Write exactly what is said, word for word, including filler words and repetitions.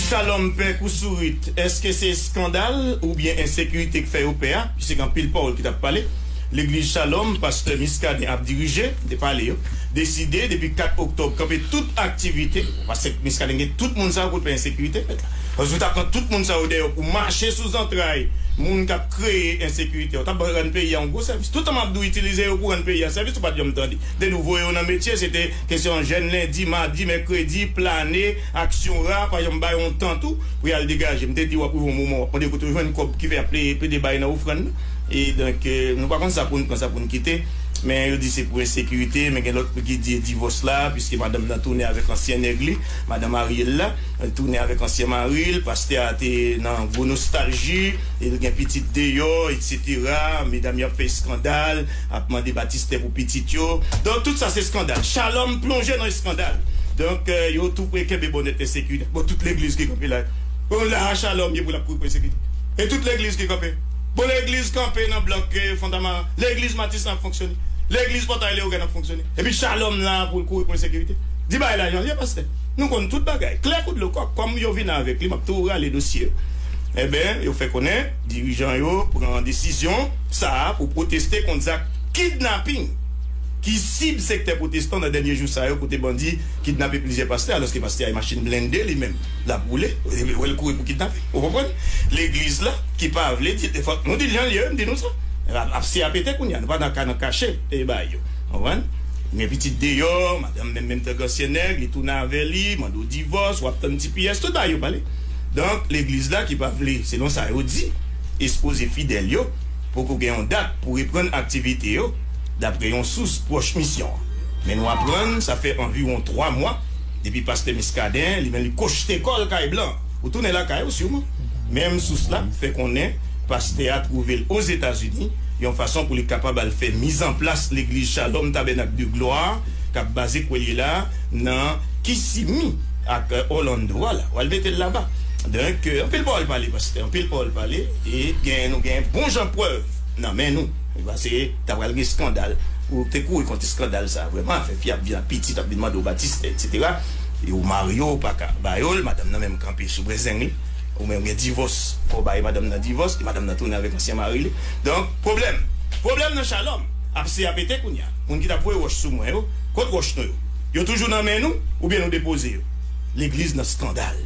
Shalom pè kou sourit, èske se eskandal oubyen ensekirite k fè yo pè a? Piske gen anpil pawòl ki t ap pale. Legliz Shalom, pastè Muscadin ap dirije, te pale yo, deside depi kat oktòb kanpe tout aktivite. Pastè Muscadin gen tout moun sa yo pou l pè ensekirite, mèt la. Paske ou ta pran tout moun sa yo dèyè pou mache sou zantray moun k ap kreye ensekirite. Ou t ap rann peyi a yon gwo sèvis. Tout tan m ap di w itilize yo pou rann peyi a sèvis, ou pa t janm tande. Depi w voye yo nan metye, se te kesyon jèn lendi, madi, mèkredi, plane, aksyon ra, pa janm bay yon tan tou pou y al degaje. M te di w ap rive yon moman, w ap mande kote w jwenn kòb ki fè y ap plede, plede bay nan ofrann nan. E donk, euh, nou pa konn sa pou n pran, sa pou n kite. Men yo di se pou ensekirite, men gen lòt ki di divòs la, piske madanm nan tounen avèk ansyen nèg li, madanm Ariel la, tounen avèk ansyen mari l, pastè a te nan gwo nostalji, e l gen pitit deyò, etsetera. Medam yo ap fè eskandal, ap mande batistè pou pitit yo. Donk, tout sa se eskandal. Shalom plonje nan eskandal. Donk, euh, yo tou pre kenbe bonnèt ensekirite. Bon, tout legliz ki kanpe la. Bon, la a Shalom ye pou l ap kouri pou ensekirite. E tout legliz ki kanpe. Bon, legliz kanpe nan blòk, eh, Fontamara. Legliz Matis la ap fonksyone. Legliz Pòtay Leyogàn ap fonksyone. Epi Shalom la pou l kouri pou ensekirite. Di bagay la jan l ye, pastè. Nou konn tout bagay. Klè kou dlo kòk. Kòm yo vin avèk li, m ap tou rale dosye yo. Enben, yo fè konnen dirijan yo pran desizyon sa a pou pwoteste kont zak kidnaping ki sib sektè pwotestan nan dènye jou sa yo, kote bandi kidnape plizyè pastè, alòske pastè a e machin blende li menm l ap woule, epi wè l kouri pou kidnape. Ou konprann? Legliz la ki pa vle di, fòk nou di l jan l ye, wi, m di nou sa. Ap, ap se a pete kounye a, nou pa nan ka nan kache e bay yo. Konprann? Men pitit deyò, madanm menm, menm tank ansyen nèg, li tounen avè li, mande w divòs, w ap tann T P S, tout bagay yo pale. Donk, legliz la ki pa vle, selon sa yo di, ekspoze fidèl yo, poko gen yon dat pou reprann aktivite yo, dapre yon sous pwòch misyon an. Men nou aprann, sa fè anviwon twa mwa depi pastè Muscadin, li menm, li kochte kò l kay blan. Ou tounen lakay ou, siman. Menm sous la fè konnen pastè a twouve l Ozetazini, yon fason pou li kapab al fè mizanplas legliz Shalom Tabènak de Glwa, k ap baze kwè l ye la, nan Kissimmee ak, euh, Orlando. Vwala, w al mete l laba. Donk, euh, anpil pawòl pale, pastè, anpil pawòl pale, e gen, nou gen bon jan prèv nan men nou. Paske ta pral gen eskandal. Ou te kouri kont eskandal sa, vrèman, fè fi ap vin ap piti, t ap vin mande w batistè, etsetera. E ou marye, ou pa ka ba yo l, madanm nan menm kanpe sou brezeng li. Ou menm gen divòs, fò w bay madanm nan divòs, e madanm nan tounen avèk ansyen mari li. Donk, pwoblèm. Pwoblèm nan Shalom. Ap se a pete kounye a. Moun ki t ap voye wòch sou mwen yo, kot wòch nou yo? Yo toujou nan men nou, oubyen nou depoze yo? Legliz nan eskandal.